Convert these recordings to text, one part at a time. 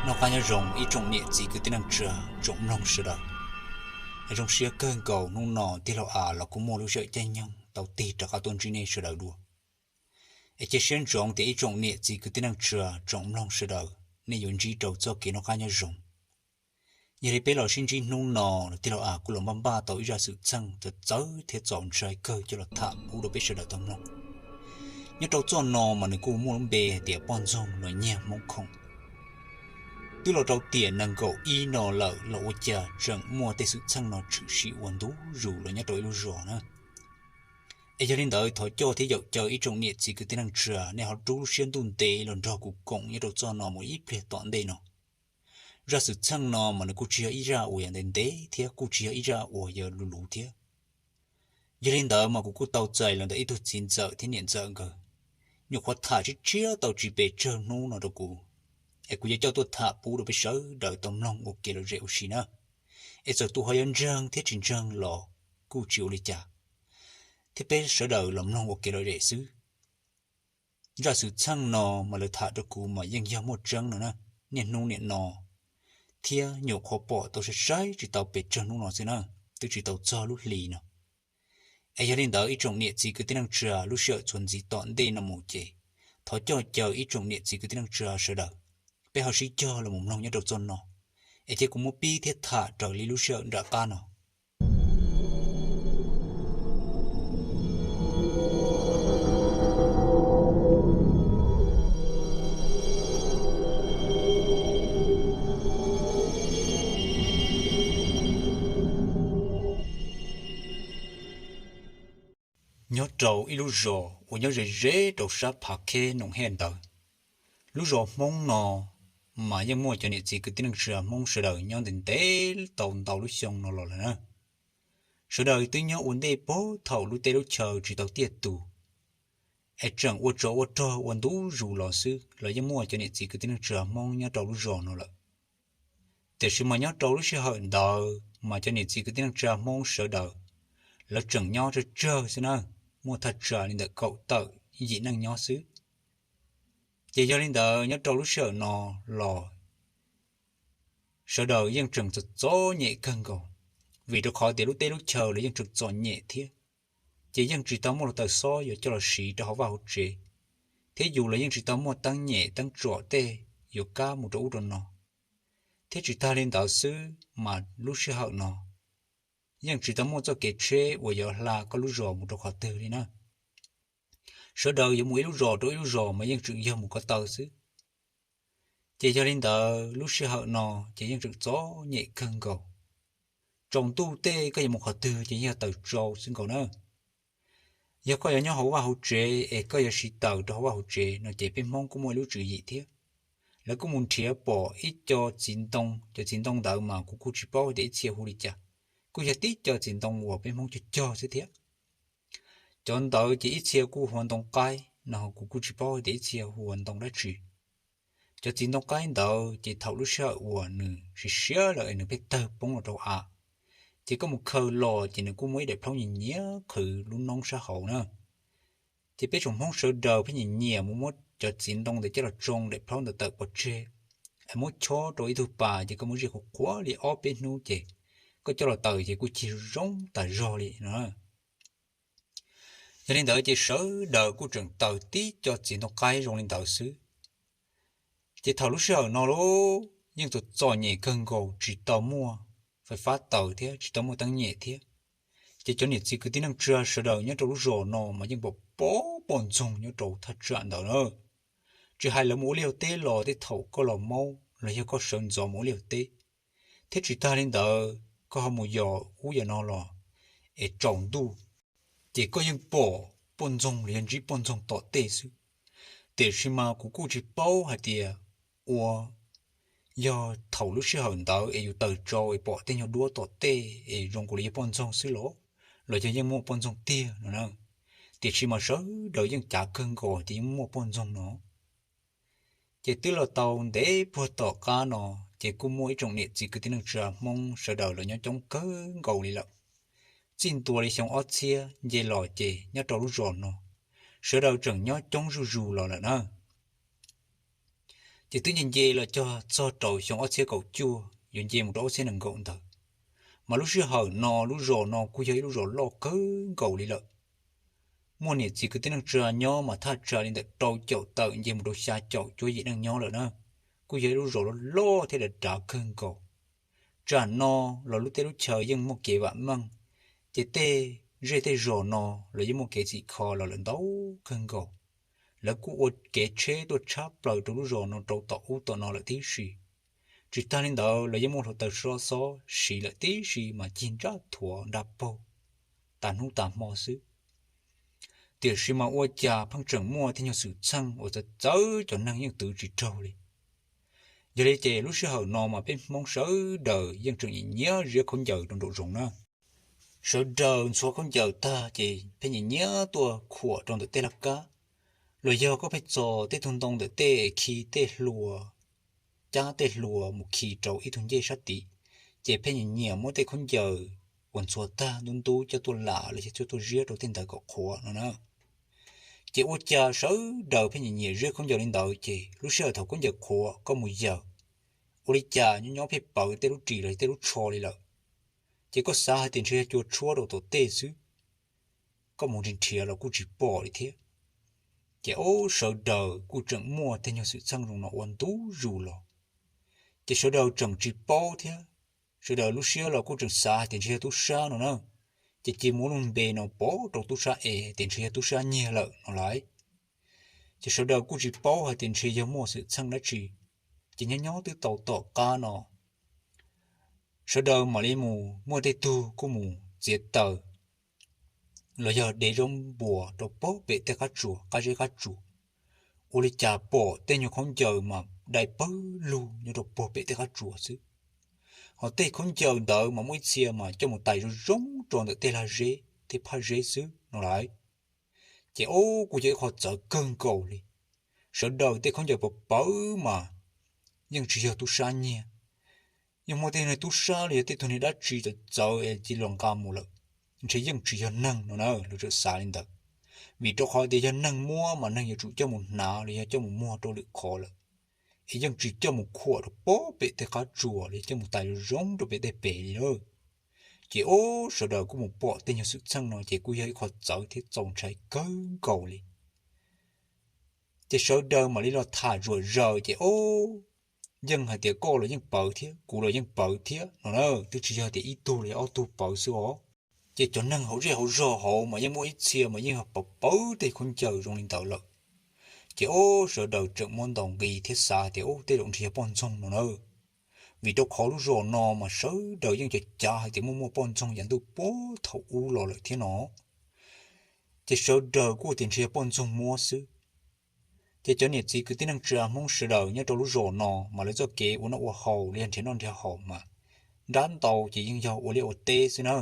Noj qab nyob zoo ib tsoom niam txiv kwv tij neej tsa tsoom mloog sawv daws. Zoo siab kawg nkaus hnub no tij laug As los kuj muaj lub sij hawm caij nyoog tau tig rov qab tuaj ntsib nej sawv daws dua. Es cia siab ntsoov tias ib tsoom niam txiv kwv tij neej tsa tsoom mloog sawv daws nej yuav ntsib rau txoj kev noj qab nyob zoo. Yog li peb los sib ntsib hnub no, tij laug As kuj los npaj npaj tau ib zaj xwm txheej txawv txawv thiab txaus ntshai kawg coj los tham pub rau peb sawv daws tau mloog. Nyob rau txoj no mas nws kuj muaj lub npe hais tias poj ntxoog los nyiag hmoob khoom. Twb los rau tiam nees nkaum ib no lawm los ua cas tseem muaj tej xwm txheej no tshwm sim ua ntu zus los nyob rau ib lub zos na. Es yog li ntawd thov coj thiab yaum caw ib tsoom niam txiv kwv tij neej tsa nej ho rub lub siab ntuj ntev los nrog kuv koom nyob rau txoj no mus ib pliag tom ntej no. Zaj xwm txheej no mas nws kuj tsis yog ib zaj uas yog ntev ntev thiab kuj tsis yog ib zaj uas yog luv luv thiab. Yog li ntawd mas kuv kuj tau txais los ntawm ib tug txiv ntxawm thiab niam ntxawm nkawd, nyuam qhuav tham tshiab tshiab tau tsis pes tsawg hnub no rau kuv, es kuv yuav coj tuaj tham pub rau peb sawv daws tau mloog ua kev lom zem ua si na. Es txawm tus ho yuav ntseeg thiab tsis ntseeg los kuj tsis ua li cas, thiab peb sawv daws los mloog ua kev lom zem xwb. Zaj xwm txheej no mas lawv tham rau kuv mas yeej yog muaj tseeb no na, niaj hnub niam no, thiab nyuam qhuav pom tau saib saib tsis tau pes tsawg hnub no xwb na, twb tsis tau txog lub hli no. Es yog li ntawd ib tsoom niam txiv kwv tij neej tsa lub sij hawm txuas ntxiv tom ntej no mus ces thov coj caw ib tsoom niam txiv kwv tij neej tsa sawv daws, peb ho sib cog los mus mloog nyob rau txoj no, es cia kuv muab pib thiab tham raws li lub sij hawm nram qab no. Nyob rau ib lub zos uas nyob ze ze rau sab Phav Kheb Noom Hej ntawd, lub zos Hmoob no mas yeej muaj cov niam txiv kwv tij neej tsa Hmoob sawv daws nyob ntev ntev tau ntau lub xyoo no los lawm na. Sawv daws twb nyob ua ntej puag thaum lub teb lub chaw tsis tau tiaj tus, es tseem ua tsov ua rog ua ntu zus los xwb los yeej muaj cov niam txiv kwv tij neej tsa Hmoob nyob rau lub zos no lawm. Tiam sis mas nyob rau lub sij hawm ntawd mas cov niam txiv kwv tij neej tsa Hmoob sawv daws, lawv tseem nyob tsawg tsawg xwb na, muaj thaj tsam li ntawm kaum tawm yim neej nyob xwb. Ces yog li ntawd nyob rau lub sij hawm no los sawv daws yeej tseem txom txom nyem kawg nkaus, vim rau qhov tias lub teb lub chaw los yeej tseem txom nyem thiab. Ces yeej tsis tau muaj hluav taws xob yuav coj los siv rau hauv vaj hauv tsev, thiab yus los yeej tsis tau muaj teeb nyem teeb tsom tej yuav kab mus rau ub rau no. Thiab tsis tag li ntawd xwb mas lub sij hawm no yeej tsis tau muaj txoj kev tsheb uas yuav hla koj lub zos mus rau qhov twg li na. Sawv daws yuav mus ib lub zos rau ib lub zos mas yeej tseem yog mus ko taw xwb. Ces yog li ntawd lub sij hawm no ces yeej tseem txom nyem kawg nkaus. Tsaus ntuj tej koj yuav mus qhov twg ces yeej yog taws tsau xwb nkaus na. Yog koj yuav nyob hauv vaj hauv tsev es koj yuav siv taws rau hauv vaj hauv tsev no ces peb Hmoob kuj muaj ib lub tswv yim thiab. Lawv kuj mus nrhiav pom ib co txiv ntoo, cov txiv ntoo ntawd mas kuv kuj tsis paub tias ib txhia hu li cas, kuj yog tib co txiv ntoo uas peb Hmoob cog cog xwb thiab. Cov ntawd ces ib txhia kuj hu ua ntoo qaib no, kuv kuj tsis paub tias ib txhia hu ua ntoo dab tsi. Cov txiv ntoo qaib ntawd ces thaum lub sij hawm uas nws siav siav lawm es nws pheej tawg poob los rau av, ces koj mus khaws los ces nws kuj muaj ib daim plhaub nyias nyias qhwv lub noob sab hauv na. Ces peb tsoom Hmoob sawv daws pheej nyiam nyiam mus muab cov txiv ntoo ntawd coj los tsoo daim plhaub ntawd tawm pov tseg, es muab chob rau ib tug pas ces koj muab zij qhuav qhuav li ob peb hnub ces koj coj los taws ces kuj cig zoo tag zog li no. Yog li ntawd ces sawv daws kuj tseem taws tib co txiv ntoo qaib zoo li ntawd xwb. Ces thaum lub sij hawm no lauj, yeej txom txom nyem kawg nkaus, tsis tau muaj fais fab taws thiab tsis tau muaj teeb nyem thiab. Ces cov niam txiv kwv tij neej tsa sawv daws nyob rau lub zos no mas yeej pom pom poj ntxoog nyob rau thaj tsam ntawd na. Tsis hais lawv mus ua liaj ua teb los tej thaum koj los maub los yog koj sawv ntxov mus ua liaj ua teb, thiab tsis tag li ntawd koj ho mus yos ub yos no los es tsaus ntuj, ces koj yeej pom poj ntxoog los yog ntsib poj ntxoog tom tej xwb. Tiam sis mas kuv kuj tsis paub hais tias ua yog thaum lub sij hawm ntawd es yus taws tsau es pom tej nyuag duab tom tej es zoo nkaus li yog poj ntxoog xwb los, los yog yeej muaj poj ntxoog tiag no na. Tiam sis mas sawv daws yeej cav kawg nkaus tias yeej muaj poj ntxoog no. Ces twb los tau ntev puag tom qab no, ces kuj muaj ib tsoom niam txiv kwv tij neej tsa Hmoob sawv daws los nyob coob kawg nkaus li lawm. Txij ntua li xyoo ob txhiab nce los ces nyob rau lub zos no, sawv daws tseem nyob coob zuj zus los lawm na. Ces twb nce nce los cog txog rau xyoo ob txhiab kaum cuaj yuav nce mus rau ob txhiab nees nkaum ntawd, mas lub sij hawm no lub zos no kuj yog ib lub zos loj kawg nkaus li lawm. Muaj niam txiv kwv tij neej tsa nyob mas thaj tsam li ntawm rau caum tawm nce mus rau xya caum cuaj yim neej nyob lawm na. Kuj yog ib lub zos loj loj thiab dav dav kawg nkaus. Tsam no los lub teb lub chaw yeej muaj kev vam meej, ces tej zej tej zos no los yeej muaj kev txhim kho los lawm ntau kawg nkaus. Lawv kuj ua kev tsheb tuaj tshab plaws rau lub zos no rau tom ub tom no lawm tib si. Tsis tag li ntawd los yeej muaj hluav taws xob xob siv lawm tib si mas cig ntsaj thuav nra paug tas hnub tas hmo xwb. Tiam sis mas ua cas pheej tseem muaj tej nyuag xwm txheej uas txawv txawv cov neeg yeej twv tsis raug li. Yog li ces lub sij hawm no mas peb Hmoob sawv daws yeej tseem nyiam nyiam ziab khaub ncaws rau nraum zoov na. Sawv daws ntxhua khaub ncaws tag ces pheej nyiam nyiam tuaj khuam rau ntawm tej laj kab, los yog koj pheej txo tej tug ntoo ntawm tej khi tej hlua, cab tej hlua mus khi rau ib tug ncej sab tid, ces pheej nyiam nyiam muab tej khaub ncaws uas ntxhua tag ntub ntub coj tuaj lam los yog coj tuaj ziab rau tej ntawd kom qhuav no na. Ces ua cas sawv daws pheej nyiam nyiam ziab khaub ncaws li ntawd ces lub sij hawm thaum khaub ncaws qhuav koj mus yaws, ua li cas nyob nyob pheej pawv tej lub ris los tej lub tsho li lawm. Ces koj xav hais tias ntshe yog cua tshuab rau tom tej xwb, koj mus nrhiav nrhiav los kuj tsis pom li thiab. Ces ob sawv daws kuj tseem muaj tej nyuag xwm txheej zoo no ua ntu zus los, ces sawv daws tseem tsis paub thiab. Sawv daws lub siab los kuj tseem xav hais tias ntshe yog tub sab no na, ces cia muab lub npe no pov rau tub sab es tias ntshe yog tub sab nyiag lawm no lauj. Ces sawv daws kuj tsis paub hais tias ntshe yog muaj xwm txheej dab tsi. Ces nyob nyob twb tau tom qab no, sawv daws mam li mus muaj tej tug kuj mus txiav taws los yog de zaub npuas rau pog pem tej qab tsuas qab zeb qab tsuas, ua li cas pom tej nyuag khaub ncaws mas dai pawg lug nyob rau pog pem tej qab tsuas xwb. Ho tej khaub ncaws ntawd mas muaj ib txhia mas coj mus tais zoo zoo rau ntawm tej lag zeb tej phaj zeb xwb no lauj. Ces ob kuj yog ib qho txawv kawg nkaus li. Sawv daws tej khaub ncaws pawv pawv mas yeej tsis yog tub sab nyiag. Yeej muaj tej tub sab los yog tej tug niag dab tsi txawv txawv es cia los nqa mus lawm, ntshe yeej tsis yog neeg no na, lawv txawm xav li ntawd. Vim rau qhov tias yog neeg muab mas neeg yuav tsum coj mus hnav los yog coj mus muag rau lwm qhov lawm, es yeej tsis coj mus khuam rau pog pem tej qab tsuas los coj mus tais zoo zoo rau pem tej pem li lawm. Ces ob sawv daws kuj mus pom tej nyuag xwm txheej no ces kuj yog ib qho txawv thiab txaus ntshai kawg nkaus li. Ces sawv daws mam li los tham zuam zaws ces ob, yeej hais tias koj los yeej pawv thiab kuv los yeej pawv thiab no na, twb tsis yog tias ib tug los yog ob tug pawv xwb os. Ces cov neeg hauv zej hauv zog hauv mas yeej muaj ib txhia mas yeej pawv pawv tej khaub ncaws zoo li ntawd lawm. Ces ob sawv daws tseem muab ntaus nqi thiab xav tias ub tej zaum ntshe yog poj ntxoog no na. Vim rau qhov lub zos no mas sawv daws yeej cav cav hais tias muaj muaj poj ntxoog yav ntuj puag thaum ub los lawm thiab no. Ces sawv daws kuj tias ntshe yog poj ntxoog muab xwb. Ces cov niam txiv kwv tij neej tsa Hmoob sawv daws nyob rau lub zos no mas lawv txoj kev ua noj ua haus los yog nrhiav noj nrhiav haus mas nrab ntau ces yeej yog ua liaj ua teb xwb na.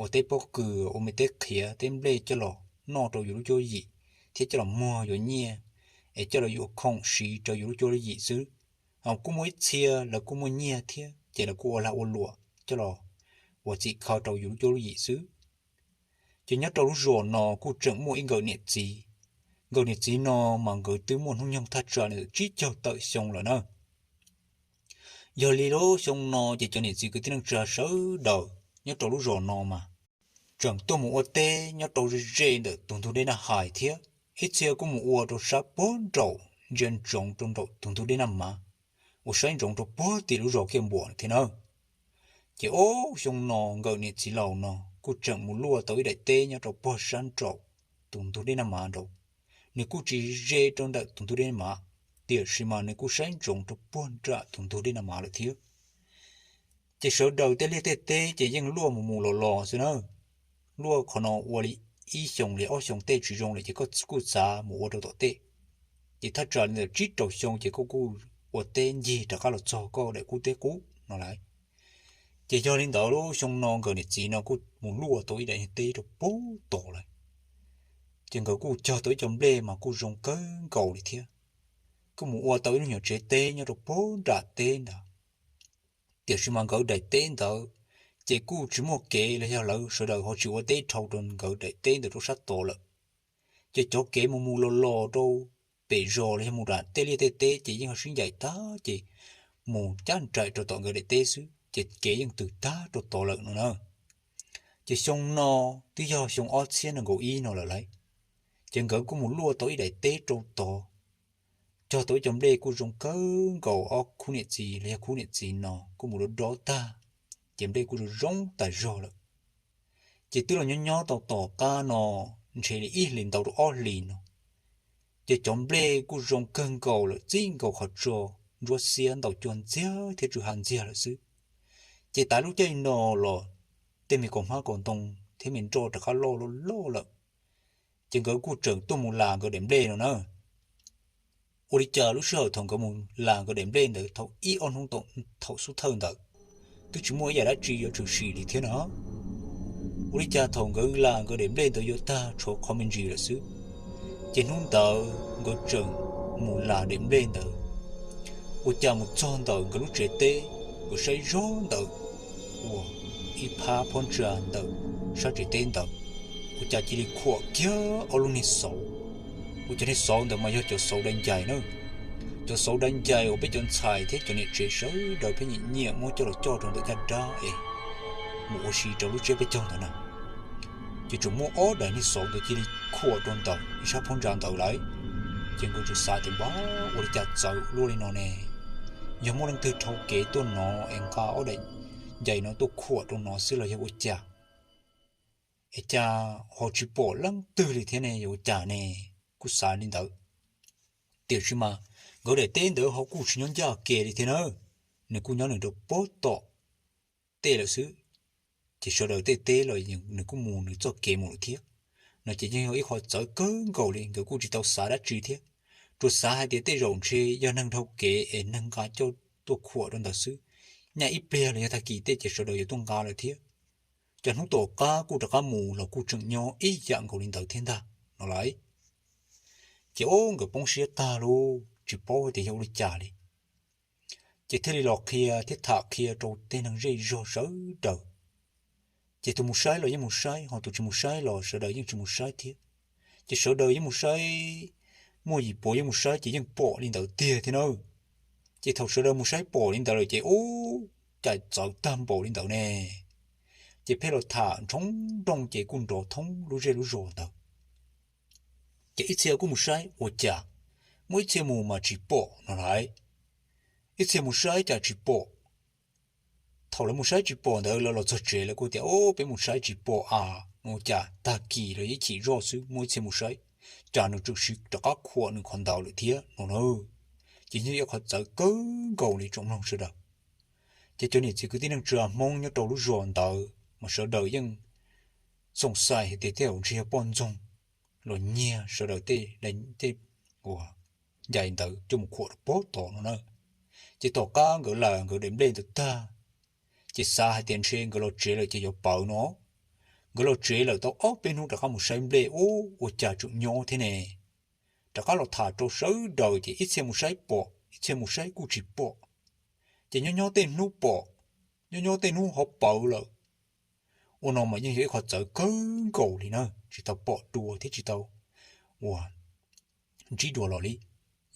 Ua teb pob kws, ua me teb qhiav teb nplej coj los noj rau yus lub cuab yim, thiab coj los muag yuav nyiaj, es coj los yuav khoom siv rau yus lub cuab lub yim xwb. Ho kuj muaj ib txhia lawv kuj muaj nyiaj thiab ces lawv kuj ua lag ua luam coj los ua txhim kho rau yus lub cuab lub yim xwb. Ces nyob rau lub zos no kuj tseem muaj ib nkawm niam txiv. Nkawm niam txiv no mas nkawd twb muaj hnub nyoog thaj tsam li tsib caug tawm xyoo lawm na. Yog li lub xyoo no ces cov niam txiv kwv tij neej tsa sawv daws nyob rau lub zos no mas tseem tuaj mus ua teb nyob rau ze ze ntawm tus ntug dej Naj Hais thiab ib txhia kuj mus ua rau sab puag nraum ntsia ntsoov rau nraum tus ntug dej Naj Mav, uas saib ntsoov rau puag tim lub zos Kiaj Npuam thiab na. Ces ob xyoo no nkawm niam txiv laus no kuj tseem mus luaj tau ib daim teb nyob rau puag sab nraum tus ntug dej Naj Mav nraud. Nws kuj tsis ze rau ntawm tus ntug dej Naj Mav, tiam sis mas nws kuj saib ntsoov rau puag nram tus ntug dej Naj Mav lawm thiab. Ces sawv daws tej liaj tej teb ces yeej luaj mus mus los los xwb na. Luaj qhov no ua li ib xyoos li ob xyoos tej tsis zoo lawm ces koj kuj xav mus ua rau tom tej. Ces thaj tsam li ntawm tsib rau xyoo ces koj kuj ua teb ncig rov qab los txog koj daim qub teb qub no lauj. Ces yog li ntawd lub xyoo no nkawm niam txiv no kuj mus luaj tau ib daim teb rau puag tod lawm. Ces nkawd kuj cog tau ib co nplej mas kuj zoo kawg nkaus li thiab. Kuj mus ua tau ib lub nyuag tsev teb nyob rau puag nram teb ntawd. Tiam sis mas nkawd daim teb ntawd ces kuj tsis muaj kev los yog lawv sawv daws ho tsis ua teb dhau rau nkawd daim teb ntawd rau sab tod lawm. Ces cov kev mus mus los los rau pem zos los yog mus nram tej liaj tej teb ces yeej ho sib ncaim tag ces mus cab nraim rau tom nkawd daim teb xwb ces kev yeej twg tag rau tod lawm no na. Ces xyoo no twb yog xyoo ob txhiab nees nkaum ib no lawm lauj, ces nkawd kuj mus luaj tau ib daim teb rau tod, cog tau ib co nplej kuj zoo kawg nkaus, ob khub niam txiv los yog khub niam txiv no kuj mus dob dob tag, ces nplej kuj zoo zoo tas zog lawm. Ces twb los nyob nyob tau tom qab no ntshe li ib hlis ntau rau ob hlis no, ces cov nplej kuj zoo kawg nkaus lawm, txij nkaus qhov tso ntsuab xiab ntau cuag ntxiag thiab tsw ha ntxiag lawm xwb. Ces tas lub caij no los tej me kaus hmab kaus ntoo thiab me nroj rov qab loj loj loj lawm, ces nkawd kuj tseem tuaj mus las nkawd daim nplej no na. Ua li cas lub sij hawm thaum nkawd mus las nkawd daim nplej ntawd thaum ib ob hnub thaum xub thawj ntawd twb tsis muaj ib yam dab tsi yuav tshwm sim li thiab no. Ua li cas thaum nkawd las nkawd daim nplej ntawd yuav tag tshuav qhov me ntsis lawm xwb, ces hnub ntawd nkawd tseem mus las daim nplej ntawd, ua cas mus txog ntawm nkawd lub tsev teb, nkawd saib zog ntawm uas ib phab phab ntsa ntawm sab tsev teb ntawd, ua cas cia li khuam kiag ob lub niag xauv. Ua cov niag xauv ntawd mas yog cov xauv dai ncais na, cov xauv dai ncais uas peb cov ntxhais thiab cov niam tsev sawv daws pheej nyiam nyiam muab coj los coj rau ntawm caj dab es mus ua si rau lub tsiab peb caug ntawd na. Ces tsuas muaj ob daim niag xauv ntawd cia li khuam rau ntawm ib sab phab ntsa ntawd lawm. Ces nkawd tsuas xav tias npab ua li cas txawv luaj li no ne, yog muaj leej twg dhau kev tuaj no es nqa ob daim ncais no tuaj khuam rau no xwb los yog ua cas, es cas ho tsis pom leej twg li thiab ne, yuav ua cas ne? Kuj xav li ntawd. Tiam sis mas nkawd daim teb ntawd ho kuj tsis nyob ncaj kev li thiab na, nws kuj nyob nws rau pob tom tej lawm xwb. Ces sawv daws tej teb los nws kuj mus nws txoj kev mus lawm thiab no, ces yeej yog ib qho txawv kawg nkaus li, nkawd kuj tsis tau xav dab tsi thiab, tsuas xav hais tias tej zaum ntshe yog neeg dhau kev es neeg nqa coj tuaj khuam rau ntawd xwb, nyaj ib pliag los yog tag kis tej ces sawv daws yuav tuaj nqa lawm thiab. Cov hnub tom qab kuj rov qab mus los kuj tseem nyob ib yam nkaus li ntawd thiab ntag no lauj. Ces ob nkawd poob siab tag lauj, tsis paub tias yog ua li cas li. Ces thiaj li los qhia thiab tham qhia rau tej neeg zej zog sawv daws. Ces tus mus saib los yeej mus saib, ho tus tsis mus saib los sawv daws yeej tsis mus saib thiab. Ces sawv daws yeej mus saib, muaj yim puas yeej mus saib ces yeej pom li ntawd tiag thiab na. Ces thaum sawv daws mus saib pom li ntawd lawm ces ub, cas txawv tag npaum li ntawd ne. Ces pheej los tham nrhoob nrooj ces kuj nrov thoob lub zej lub zos ntawd. Ces ib txhia kuj mus saib ua cas, muaj ib txhia mus mas tsis pom no lauj. Ib txhia mus saib cas tsis pom. Thaum lawv mus saib tsis pom ntawd lawv los txog tsev lawv kuj tias, o, peb mus saib tsis pom a, ua cas tag kis los ib chim zoj xwb muaj ib txhia mus saib, cas nws tseem siv rov qab khuam nws qhov ntawd lawm thiab no na. Ces yog ib qhov txawv kawg nkaus li tsoom mloog sawv daws. Ces cov niam txiv kwv tij neej tsa Hmoob nyob rau lub zos ntawd mas sawv daws yeej xoom xais hais tias tej zaum ntshe yog poj ntxoog los nyiag sawv daws tej ncais ntawd coj mus khuam rau pob tod no na. Ces tom qab nkawd las nkawd daim nplej ntawd tag, ces xav hais tias ntshe nkawd los tsev lawm ces yuav pawv no. Nkawd los tsev lawm tau ob peb hnub rov qab mus saib nplej, ub, ua cas tseem nyob thiab ne. Rov qab los tham rau sawv daws ces ib txhia mus saib pom, ib txhia mus saib kuj tsis pom. Ces nyob nyob tej hnub pom, nyob nyob tej hnub ho pawv lawm. Ua no mas yeej yog ib qhov txawv kawg nkaus li na, tsis tau pom dua thiab tsis tau ua ntsib dua los li.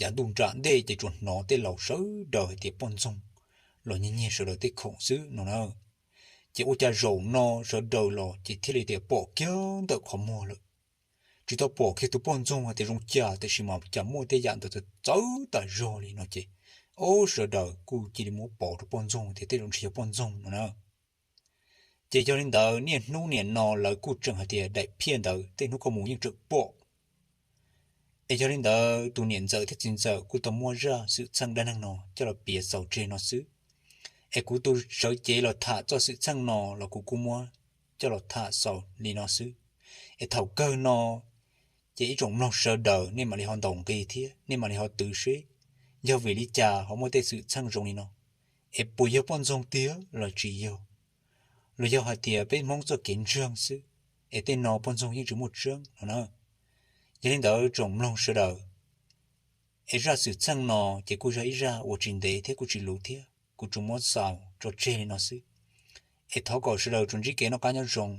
Yav ntuj nram ntej ces tsuas hnov tej laus sawv daws hais tias poj ntxoog los nyiag nyiag sawv daws tej khoom xwb no na. Ces ua cas zaum no sawv daws los ces thiaj li tias pom kiag ntawm qhov muag lawm. Tsis tau pom kiag tus poj ntxoog hais tias zoo cas, tiam sis mas cas muaj tej yam ntawd txawv txawv tas zog li no ces, o, sawv daws kuj cia li muab pov rau poj ntxoog tias tej zaum ntshe yog poj ntxoog no na. Ces yog li ntawd niaj hnub niam no lawv kuj tseem hais tias daim phiaj ntawd tej hnub koj mus yeej tseem pom. Es yog li ntawd tus niam ntxawm thiab txiv ntxawm kuj tau muab zaj xwm txheej dab neeg no coj los piav xaus tseg no xwb. Es kuv tus sawv cev los tham txoj xwm txheej no los kuv kuj muab coj los tham xaus li no xwb. Es thaum kawg no ces ib tsoom mloog sawv daws nej mam li ho ntaus nqi thiab nej mam li ho twv seb yog vim li cas ho muaj tej xwm txheej zoo li no, es puas yog poj ntxoog tiag los tsis yog, los yog hais tias peb Hmoob txoj kev ntseeg xwb, es tej no poj ntxoog yeej tsis muaj tseeb no na. Yog li ntawd tsoom mloog sawv daws, es zaj xwm txheej no ces kuj yog ib zaj uas tsis ntev thiab kuj tsis luv thiab, kuv tsuas muab xaus tso tseg li no xwb. Es thov kom sawv daws tsuas ntsib kev noj qab nyob zoo,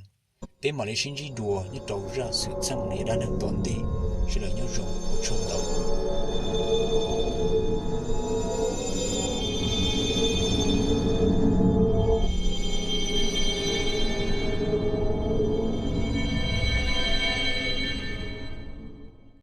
peb mam li sib ntsib dua nyob rau zaj xwm txheej los yog dab neeg tom ntej. Sawv daws nyob zoo, ua tsaug ntau.